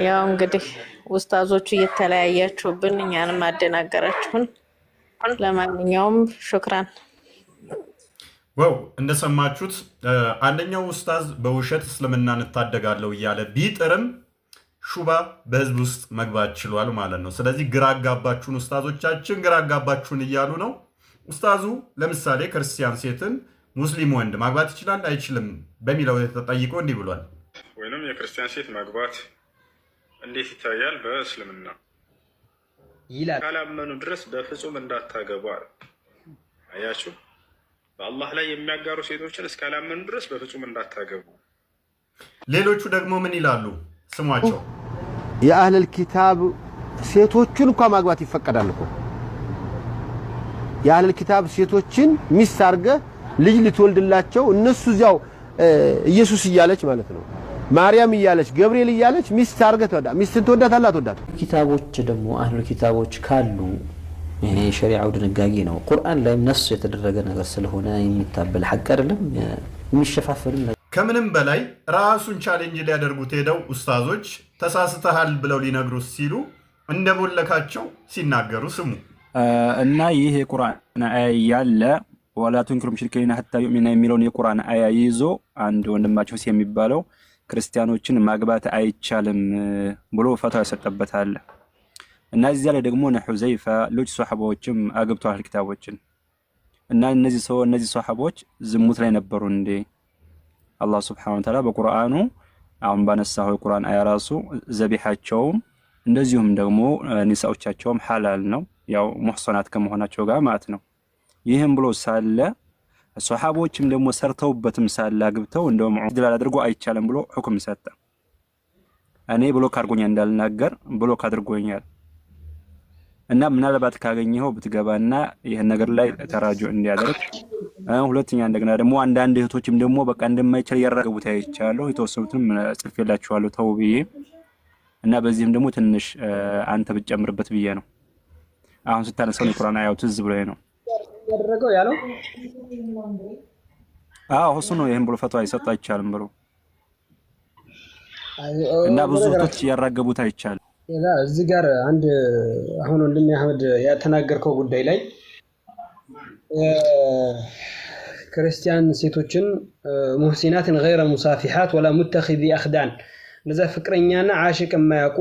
ያው እንግዲህ ኡስታዞቹ እየተለያያችሁብን እኛንም አደናገራችሁን። ለማንኛውም ሹክራን። Wow፣ እንደሰማችሁት አንደኛው ኡስታዝ በውሸት እስልምናን እታደጋለሁ እያለ ቢጥርም ሹባ በህዝብ ውስጥ መግባት ችሏል ማለት ነው። ስለዚህ ግራ አጋባችሁን ኡስታዞቻችን፣ ግራ አጋባችሁን እያሉ ነው። ኡስታዙ ለምሳሌ ክርስቲያን ሴትን ሙስሊም ወንድ ማግባት ይችላል አይችልም በሚለው ተጠይቆ እንዲህ ብሏል። ወይንም የክርስቲያን ሴት ማግባት እንዴት ይታያል በእስልምና? ይላል። ካላመኑ ድረስ በፍጹም እንዳታገቡ አለ። አያችሁ፣ በአላህ ላይ የሚያጋሩ ሴቶችን እስካላመኑ ድረስ በፍጹም እንዳታገቡ። ሌሎቹ ደግሞ ምን ይላሉ? ስሟቸው። የአህለል ኪታብ ሴቶችን እንኳ ማግባት ይፈቀዳል እኮ። የአህለል ኪታብ ሴቶችን ሚስት አድርገህ ልጅ ልትወልድላቸው እነሱ እዚያው ኢየሱስ እያለች ማለት ነው፣ ማርያም እያለች፣ ገብርኤል እያለች ሚስት አድርገህ ትወዳ ሚስትን ትወዳታለህ አትወዳትም? ኪታቦች ደግሞ አህሉል ኪታቦች ካሉ ይሄ የሸሪዓው ድንጋጌ ነው። ቁርአን ላይም ነፍስ የተደረገ ነገር ስለሆነ የሚታበል ሐቅ አይደለም፣ የሚሸፋፈልም ነገር። ከምንም በላይ ራሱን challenge ሊያደርጉት ሄደው ኡስታዞች ተሳስተሃል ብለው ሊነግሩት ሲሉ እንደቦለካቸው ሲናገሩ ስሙ። እና ይህ የቁርአን አያ እያለ ولا تنكحوا المشركين حتى يؤمن የሚለውን የቁርአን አያ ይዞ አንድ ወንድማቸው ሁሴን የሚባለው ክርስቲያኖችን ማግባት አይቻልም ብሎ ፈትዋ ያሰጠበታል። እና እዚያ ላይ ደግሞ እነ ሑዘይፋ ሌሎች ሶሐባዎችም አግብተዋል ኪታቦችን። እና እነዚህ ሶሐቦች ዝሙት ላይ ነበሩ እንዴ? አላህ ሱብሓነሁ ወተዓላ በቁርአኑ አሁን ባነሳው የቁርአን አያ ራሱ ዘቢሓቸውም እንደዚሁም ደግሞ ኒሳዎቻቸውም ሐላል ነው፣ ያው ሙሕሰናት ከመሆናቸው ጋር ማለት ነው። ይህም ብሎ ሳለ ሶሐቦችም ደግሞ ሰርተውበትም ሳለ አግብተው እንደውም ድላል አድርጎ አይቻልም ብሎ ሁክም ሰጠ። እኔ block አድርጎኛል እንዳልናገር block አድርጎኛል። እና ምናልባት ካገኘኸው ብትገባና ይህን ነገር ላይ ተራጁ እንዲያደርግ። ሁለተኛ እንደገና ደግሞ አንዳንድ እህቶችም ደግሞ በቃ እንደማይቻል እያራገቡት አይቻለሁ። የተወሰኑትንም ጽፌላችኋለሁ ተው ብዬ። እና በዚህም ደግሞ ትንሽ አንተ ብትጨምርበት ብዬ ነው። አሁን ስታነሳው የቁርአን አያው ትዝ ብሎኝ ነው። ያደረገው ያለው። አዎ፣ እሱ ነው። ይህን ብሎ ፈትዋ ይሰጥ አይቻልም ብሎ እና ብዙ እህቶች እያራገቡት አይቻልም። ሌላ እዚህ ጋር አንድ አሁን ወንድሜ አህመድ ያተናገርከው ጉዳይ ላይ ክርስቲያን ሴቶችን محصنات غير مسافحات ولا متخذي أخدان እነዛ ፍቅረኛና ዓሽቅ የማያውቁ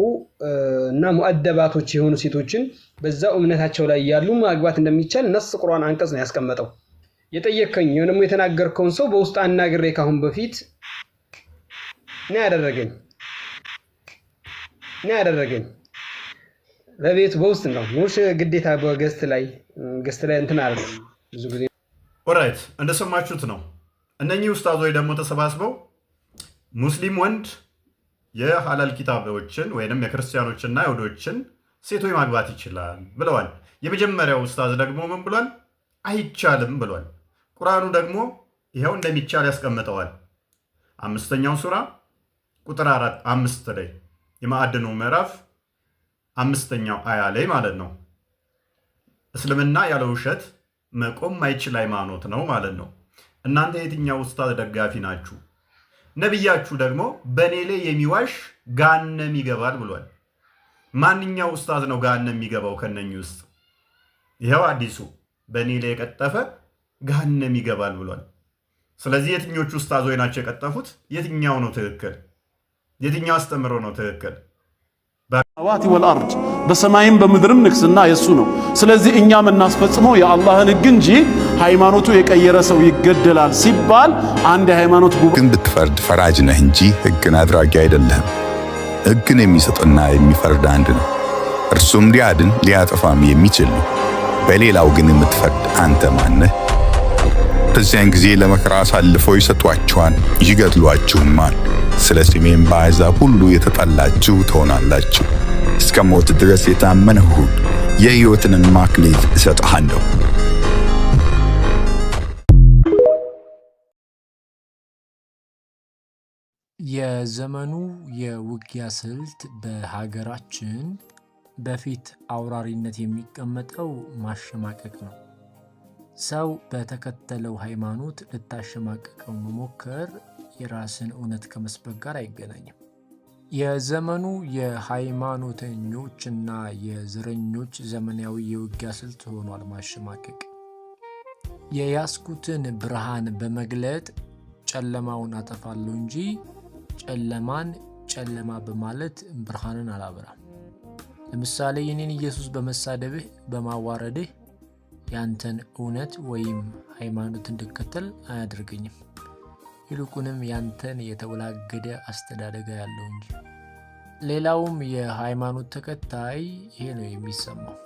እና ሙአደባቶች የሆኑ ሴቶችን በዛው እምነታቸው ላይ ያሉ ማግባት እንደሚቻል ነስ ቁርአን አንቀጽ ነው ያስቀመጠው። የጠየከኝ ወይም ደግሞ የተናገርከውን ሰው በውስጥ አናግሬ ካሁን በፊት ነው ያደረገኝ በቤቱ በውስጥ ነው፣ ሙሽ ግዴታ በ guest ላይ እንትን አለ ብዙ ጊዜ። Alright፣ እንደሰማችሁት ነው። እነኚህ ኡስታዞች ደግሞ ተሰባስበው ሙስሊም ወንድ የሐላል ኪታቦችን ወይንም የክርስቲያኖችና አይሁዶችን ሴቶች ማግባት ይችላል ብለዋል። የመጀመሪያው ኡስታዝ ደግሞ ምን ብሏል? አይቻልም ብሏል። ቁርአኑ ደግሞ ይኸው እንደሚቻል ያስቀምጠዋል። አምስተኛው ሱራ ቁጥር 4 5 ላይ፣ የማዕድኑ ምዕራፍ አምስተኛው አያ ላይ ማለት ነው። እስልምና ያለ ውሸት መቆም ማይችል ሃይማኖት ነው ማለት ነው። እናንተ የትኛው ኡስታዝ ደጋፊ ናችሁ? ነቢያችሁ ደግሞ በእኔ ላይ የሚዋሽ ገሃነም ይገባል ብሏል። ማንኛው ኡስታዝ ነው ገሃነም የሚገባው ከነኚህ ውስጥ? ይኸው አዲሱ በእኔ ላይ የቀጠፈ ገሃነም ይገባል ብሏል። ስለዚህ የትኞቹ ኡስታዞች ናቸው የቀጠፉት? የትኛው ነው ትክክል? የትኛው አስተምህሮ ነው ትክክል? السماوات والأرض በሰማይም በምድርም ንግስና የሱ ነው። ስለዚህ እኛ የምናስፈጽመው የአላህን ሕግ እንጂ ሃይማኖቱ የቀየረ ሰው ይገደላል ሲባል አንድ የሃይማኖት ጉባኤ ግን ብትፈርድ ፈራጅ ነህ እንጂ ሕግን አድራጊ አይደለህም። ሕግን የሚሰጥና የሚፈርድ አንድ ነው። እርሱም ሊያድን ሊያጠፋም የሚችል ነው። በሌላው ግን የምትፈርድ አንተ ማነህ? በዚያን ጊዜ ለመከራ አሳልፈው ይሰጧችኋል፣ ይገድሏችሁማል። ስለ ስሜም በአሕዛብ ሁሉ የተጠላችሁ ትሆናላችሁ። እስከ ሞት ድረስ የታመንህ ሁን፣ የሕይወትንም አክሊል እሰጥሃለሁ። የዘመኑ የውጊያ ስልት በሀገራችን በፊት አውራሪነት የሚቀመጠው ማሸማቀቅ ነው። ሰው በተከተለው ሃይማኖት ልታሸማቅቀው መሞከር የራስን እውነት ከመስበክ ጋር አይገናኝም። የዘመኑ የሃይማኖተኞችና የዘረኞች ዘመናዊ የውጊያ ስልት ሆኗል ማሸማቀቅ። የያዝኩትን ብርሃን በመግለጥ ጨለማውን አጠፋለሁ እንጂ ጨለማን ጨለማ በማለት ብርሃንን አላበራም። ለምሳሌ የኔን ኢየሱስ በመሳደብህ በማዋረድህ ያንተን እውነት ወይም ሃይማኖት እንድከተል አያደርገኝም። ይልቁንም ያንተን የተወላገደ አስተዳደጋ ያለው እንጂ። ሌላውም የሃይማኖት ተከታይ ይሄ ነው የሚሰማው።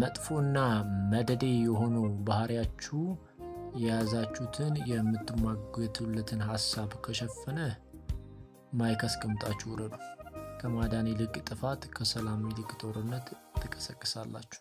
መጥፎና መደዴ የሆኑ ባህሪያችሁ የያዛችሁትን የምትሟገቱለትን ሀሳብ ከሸፈነ ማይክ አስቀምጣችሁ ውረዱ። ከማዳን ይልቅ ጥፋት፣ ከሰላም ይልቅ ጦርነት ትቀሰቅሳላችሁ።